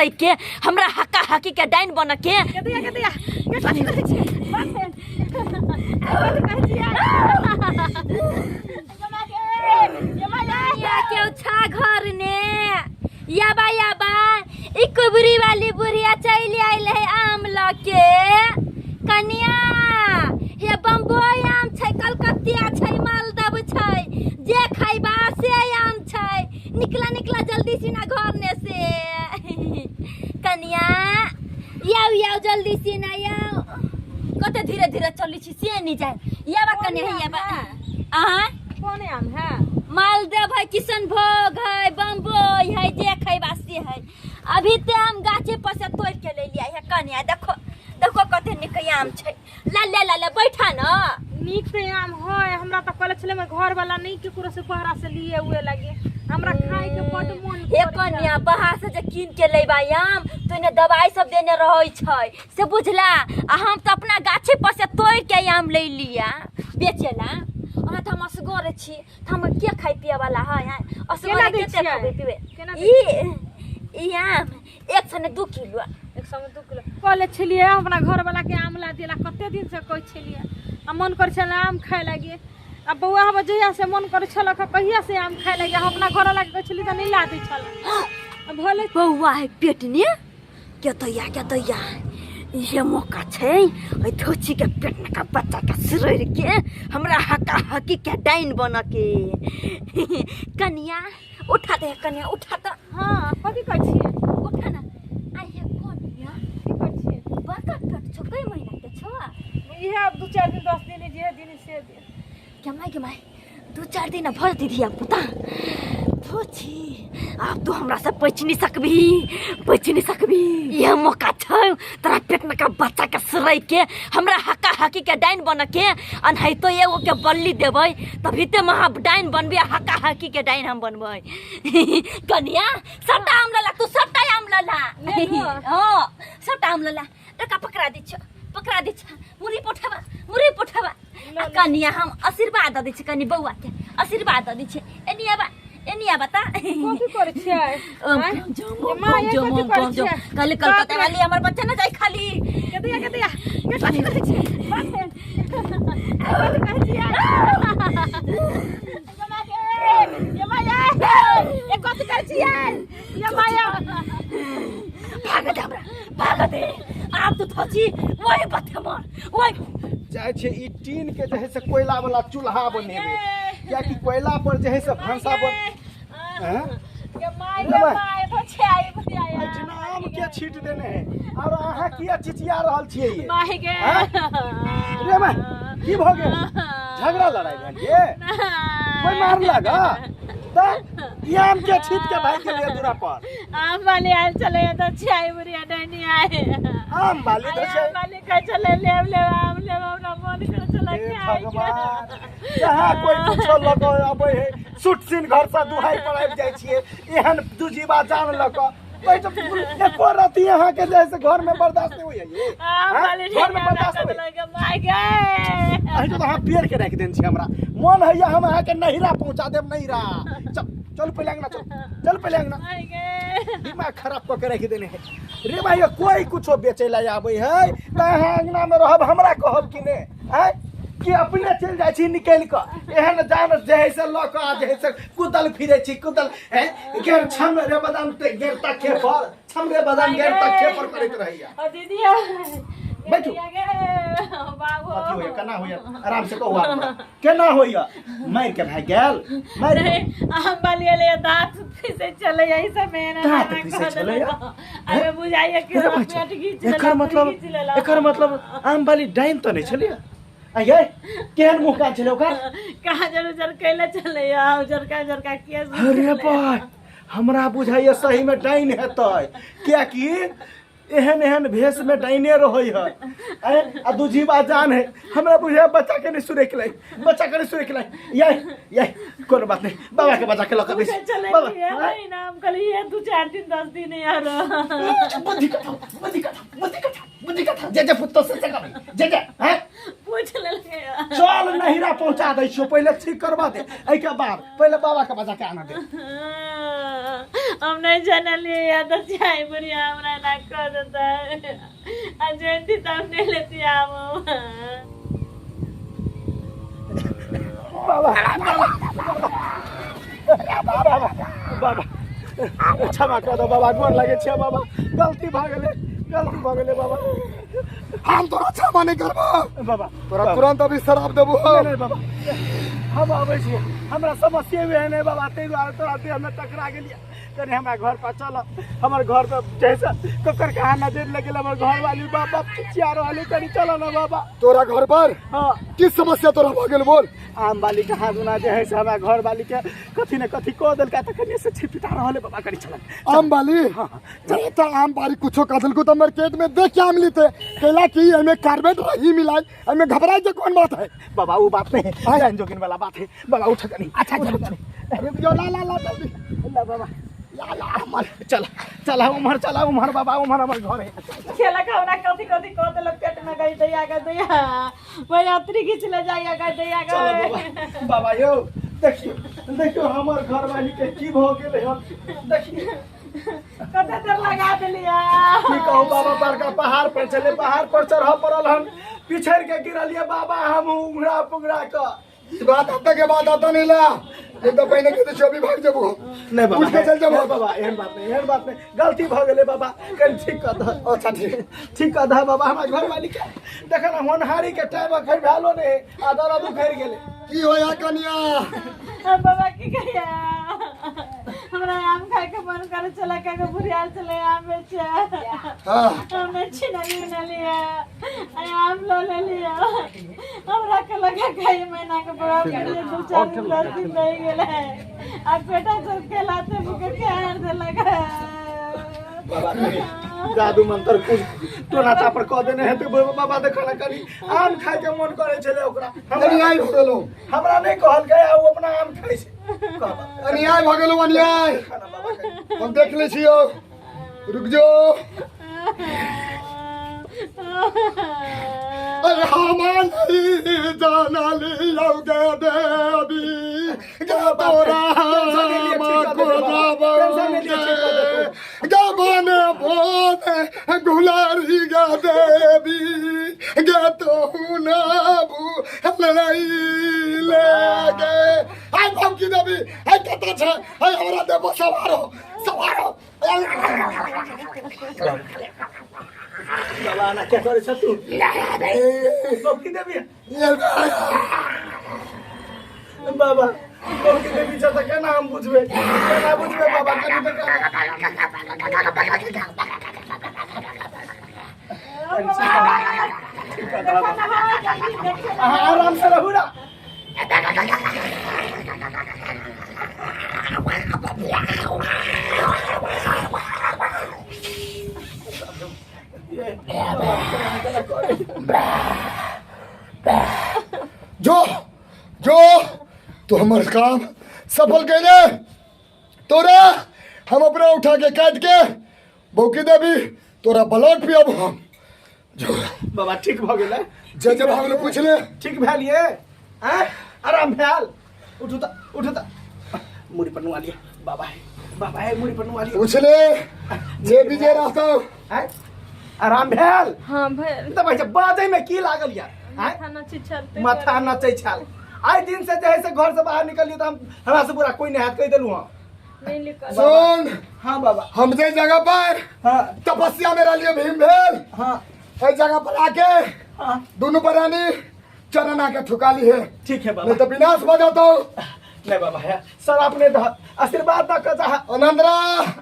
ससुराई के हमरा हक्का हकी के डाइन बन के के दिया के दिया के कथी कहै छियै बाप रे कथी कहै छियै या के छा घर ने याबा याबा ई कुबरी वाली बुढ़िया चलि आयल है आम लऽ के कनिया हे बम्बई आम छै कलकतिया छै मालदह छै जे खैबा से आम छै निकला निकला जल्दी सीना घर ने से कनिया याउ याउ जल्दी सीना याउ कते धीरे धीरे चलै छी से नहीं जाए याबा कनिया हे याबा अहाँ कोन आम है मालदेव है किशनभोग है बम्बई है जे खैबा से है अभी ते आम गाछे पर से तोड़ के ले लिया है कनिया देखो देखो कते नीक आम छै ला ले ला ले बैठा न नीक से आम है हमरा तऽ कहले छलै हमर घर वाला नहीं केकरो से बहरा से लिए हुए लगे हमरा खाए के बड मन हे कनिया बाहर से जे कीन के लेबा आम तो एने दवाई सब देने रहै छै से बुझला आ हम तऽ अपना गाछे पर से तोड़ के आम ले लिया बेचेला ओना तऽ हम असगर छी तऽ हम के खाइ पिए वाला है केना असगर दै कते छियै? खबै पिबै केना ई ई आम एक सौ ने 2 किलो। 100 में 2 किलो। कहले छलियै अपना घर वाला के आम ला दिला, कते दिन से कहै छलियै आ मन करै छलै आम खाए लागी। आ बौआ हमर जहिया से मन करै छलक कहिया से आम खाए लागी, हम अपना घर वाला के कहै छलियै तऽ नहि ला दै छल आ भले। बौआ है पेट ने के दैया के दैया, इहे मौका छै एहि धोची के पेट में का बच्चा के सिरैर के हमरा हका हकी के डाइन बन के। कनिया उठा दे, कनिया उठा त। हाँ, कथी कहै छियै? उठा ना आई हे कनिया। की कहै छियै? बड़का पेट छौ, कई महीना के छौ? इहे आब 2-4 दिन, 10 दिन, जे दिन से दिन। के माय के माय, 2-4 दिन भर दी धिया पुता। धोची, आब तू हमरा से बचि नहीं सकबी, बचि नहीं सकबी। यह मौका छै तोरा पेट में का बच्चा के सराय के हमरा हक्का हकी के डाइन बन के। अनहाइतो एगो के बल्ली देबै तभी ते महा डाइन बनबी आ हक्का हकी के डाइन हम बनबै। कनिया, सबटा आम लला तू, सबटा आम लला। लेबो? हाँ, सबटा आम लला। टका पकड़ा दै छ, पकड़ा दै छ। मुरी पोठबा, मुरी पोठबा। आ कनिया, हम आशीर्वाद दऽ दै छी। कनि बौआ के आशीर्वाद दऽ दै छी। एनी आबा, एनी आबा त। कथी करै छियै? ओम आँय? कम जाम, ये ओम माँ, कम ये जाम, कथी ओम करै कम जाम। छियै? कल बाप कलकत्ता रे। वाली हमर बच्चा न जाय खाली। के दिया के दिया के कथी करै छियै? बाप रे, कथी कहै छियै? ये माया, ये कथी करै छियै? ये माया। भाग दे हमरा, भाग दे। आब तू थची वही बथे मर वही। चाहे छै ई टीन के जे है से कोयला वाला चूल्हा बनेबै, कियाकि कोयला पर जे है से भनसा बन हैं? ये my. रे ये माय। My तो छै आई बुझाया। एहिठिना आम के छीट देने है और अहाँ किया चिचिया रहल छियै ये? My गे। हैं? रे माय, की भऽ गेल? झगड़ा लड़ाई भेल ये? कोई मारलक? तऽ ई आम के छीट के भागि गेलियै दूरा पर। आम वाले आयल छलै तऽ छै बुढ़िया डैनी आए। आम वाली तऽ छै। आम वाली कहै छलै, लेब लेब आम लेब, हमरा मन करै छलै हे खाइके। भगवान, जहाँ कोई कुछो लऽ कऽ अबै है, सुट सिन घर से दुहाई पर आबि जाइ छियै। एहन दुजीवा जान लऽ कऽ ओहि तऽ एको रति अहाँके जे है से घर में बर्दाश्त नहि होइए ये। आम हाँ? वाली घर में बर्दाश्त होइए? My गे। अहीं तो अहाँ पेड़ के राखि देने छी। हमरा मन होइए हम अहाँके नहिरा पहुँचा देब, नहिरा। चल चल पहिले अंगना, चल चल पहिले अंगना। My गे। दिमाग खराब कऽ के राखि देने है। रे भाई, कोई कुछो बेचै लए आबै है तऽ अहाँ अंगना में रहब, हमरा कहब कि ने आँय कि अपने चलि जाइ छी निकलि कऽ। एहन जान जे है से लऽ कऽ आ जे है से कुदल फिरै छी, कुदल है गेर छम रे बदाम ते गेर तखे पर, छम रे बदाम गेर तखे पर करैत रहैया। ओ दीदी। बैठू। गे बाबू। अथी होइया, केना होइया? आराम से कहू हमरा, केना होइया? मारि के भागि गेल? मारि के? नहीं, आम वाली एलै, दांत पीसे चले यही सब मेहनत। दाँत पीसै छलैया? अरे बुझाइए कि अरे हमरा भाइ, पेट घीच एकर लेलक, मतलब घीच लेलक। एकर मतलब आम वाली डाइन तऽ नहि छलैया? आ यै, केहन मुँह कान छलै ओकर? काजर उजर कैले चले, उजरका उजरका केस। अरे भाइ, हमरा बुझाइया सही में डाइन हेतै, कियाकि एहन एहन भेष में डाइने रहै है। आँय, आ दूजीबा जान है। हमरा बुझाइया बच्चा के नहीं सुरक लै, बच्चा के नहीं सुरक लै। यै यै, कोनो बात नहीं, बाबा के बजा के लऽ के बैस। चले। बाबा आँय? नाम कहलिए 2-4 दिन, 10 दिन यार। बुद्धि कथा, बुद्धि कथा, बुद्धि कथा, बुद्धि कथा। जे जे पुत्तो से से करै जे जे हैं। पूछ लेलकै। चल, नहिरा पहुंचा दै छियौ, पहिले ठीक करवा दे। एहिके बाद पहिले बाबा के बजा के आना दे। हम नहीं जानलिए या तो चाहे बुढ़िया हमरा ना कह देता आ जयंती तो हम नहीं लेती आम। बाबा बाबा बाबा क्षमा कर दो बाबा, गोर लगे छे बाबा, गलती भऽ गेलै, गलती भऽ गेलै बाबा। हम तोरा क्षमा नहीं करबो बाबा, तोरा तुरंत अभी शराब देबो। नहीं नहीं बाबा, हम आबै छी, हमरा समस्या एहन है बाबा, ताहि दुआरे तोरा देहमे टकरा गेलियै। कनि हमरा घर पर चल, हमर घर पर जैसे ककर कहाँ नजर लगेल, हमर घर वाली बाप बाप चिचिया रहल है, कनि चल ना बाबा। तोरा घर पर हाँ। की समस्या तोरा भऽ गेल बोल? आम वाली के हाथ गुना जे है से हमरा घर वाली के कथी ने कथी कह देलका, तऽ कनि से छिपिटा रहल है बाबा, कनि चल। आम वाली? हाँ। चल तऽ आम बारी कुछो कह देलको तऽ मार्केट में देख के आम लेते, कैला कि एमे कार्बेट रही मिलाए, एमे घबराए के कौन बात है बाबा? वो बात नहीं है, जान जोगिन वाला बात है बाबा। उठ कनि। अच्छा उठ चल कनि। रुक जाओ, ला ला ला जल्दी ला बाबा, ला ला हमर। चल चल उम्हर, चल उम्हर बाबा, उम्हर हमर घर है। खेला खाना कथी कथी कह देलक, पेट में गई दैया गई दैया, वही अतरी खींच ले जाइया गई दैया चलो गई। बाबा, बाबा यौ देखियो देखियो हमर घर वाली के की भऽ गेलै हन, देखियो कते देर लगा देलिया। की कहू बाबा, बड़का पहाड़ पर छलै, पहाड़ पर चढ़ऽ पड़ल हन, पिछड़ के गिरलियै बाबा हम उंगरा पुंगरा कऽ। ई बात आता के बाद आता नहीं ला, नहीं तो पहिने के तो अभी भाग जेबो। नहीं बाबा, उठ के चल जेबो। नहीं बाबा, एहन बात नहीं, एहन बात नहीं, गलती भऽ गेलै बाबा, कनि ठीक कऽ दह। अच्छा ठीक ठीक कऽ दह बाबा हमरा घर वाली के। देख ना होनहारी के टाइम अखन भेलो नहि आ दर्द उखड़ि गेलै। की होया कनिया? हम बाबा की कहिया, हमरा आम खाए के मन करे चला के बुढ़िया चले आम बेचे। हाँ। हमने छिनली उनली आम लो ले लिया, हमरा के लगा कई महीना के बड़ा के दू चार दिन 10 दिन रह गेले, आ पेटा सब के लाते मुके के हार देलक। बाबा कनि जादू मंत्र कुछ टोना चापर कऽ देने हेतै बाबा। देख ना कनि आम खाय के मन करै छलै ओकरा, हमरा अन्याय भऽ गेलो। हमरा नहि कहलकै आ ओ अपना आम खाइ छै। कह बाबा। अन्याय भऽ गेलो, अन्याय। खाना बाबा कनि। हम देख लै छियौ, रुक जो। अरे हम नहीं जाना लियौ गे देवी गे तोरा टेंशन नहीं लिये, ठीक कर देते बाबा। टेंशन नहीं लिये, ठीक कर देते। गे बने बोने गुलारी गे देवी गे तो ना ले गे। आई धमकी देवी, आई कतऽ छै? आई हमरा देबो, सवार हो, सवार हो। बाबा एना किया करै छ तू? बौकी देवी बाबा, बौकी देवी छ तऽ केना हम बुझबै, केना बुझबै बाबा? कनि तऽ ठीक कर दह बाबा। अहाँ आराम से रहू ना। जो जो तू हमर काम सफल कैले, तोरा हम अपना उठा के काट के बौकी देवी तोरा ब्लड पियब हम। जो बाबा ठीक भऽ गेलै। जे जे भऽ गेलै पूछ ले। ठीक भेल ये? आँय आराम भेल? उठू तऽ, उठू तऽ, मुड़ी पर नुआ लिअ बाबा हे, बाबा हे, मुड़ी पर नुआ लिअ। पूछ ले जे भी जे रहतौ। आँय आराम भेल? हाँ भेल। तऽ भाई बाजै में की लागल यार? आँय माथा नचै छल। माथा नचै छल। आइ दिन से जे है से घर से बाहर निकलियो तऽ हम हमरा से बुरा कोई नहीं हाथ कहि देलहुँ हँ। नहीं निकल। सुन। हाँ बाबा। हम जे जगह पर हाँ तपस्या में रहलिए भीम भेल, हाँ एहि जगह पर आके हाँ दुनू प्राणी चरण आके ठुका ली है। ठीक है बाबा। नहीं तो विनाश हो जाता। नहीं बाबा है सर अपने दह आशीर्वाद दऽ के जा। आनंद रह,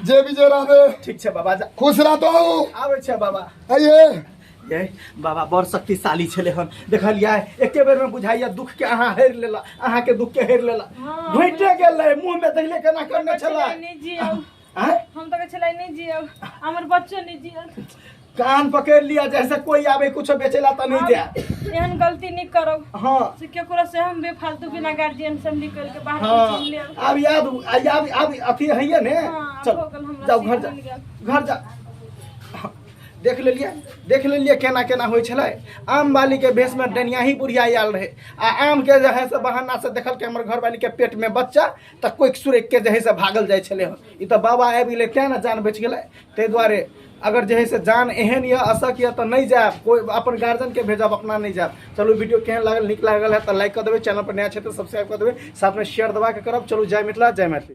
जे भी जे रहबे। ठीक छै बाबा, जा। खुश रहतो। आबै छै बाबा। आइए। ये बाबा बड़ शक्तिशाली छलै हन, देखलियै एके बेर में बुझाइया दुख के अहाँ हेर लेला, अहाँ के दुख के हेर लेला। हाँ। घुटि गेल रहै मुँह में, देखलियै केना करने छलै। नहीं जियब। आँय? हम तो कहै छलै नहीं जियब, हमर बच्चो नहीं जियत। कान पकड़ लिया, जैसे कोई आवे कुछ बेचेला तो नहीं जाए। एहन गलती नहीं करब। हाँ। से केकरो से हम बेफालतू बिना गार्जियन से हम निकल के बाहर हाँ। चलि लेब। अब याद अब अब अथी है ने। हाँ, चल हो गेल हमरा, जाओ घर सीख जा, मिल गेल। घर जा। हाँ, देख लेलियै, देख लेलियै केना केना होइ छलै। आम वालीके भेषमे डनियाही बुढ़िया आयल रहै आ आमके जे है से बहानासँ देखलकै हमर घरवालीके पेटमे बच्चा, तऽ कोइक सुरैकके जे है से भागल जाइ छलै हन। ई तऽ बाबा आबि गेलै तेँ ने जान बचि गेलै। ताहि दुआरे अगर जे है से जान एहन यऽ असक यऽ तऽ नहि जायब, कोइ अपन गार्जियनके भेजब, अपना नहि जायब। चलू वीडियो केहन लागल, नीक लागल है तऽ लाइक कऽ देबै, चैनल पर नया छै तऽ सब्सक्राइब कऽ देबै, साथमे शेयर दबाके करब। चलू जय मिथिला, जय मैथिली।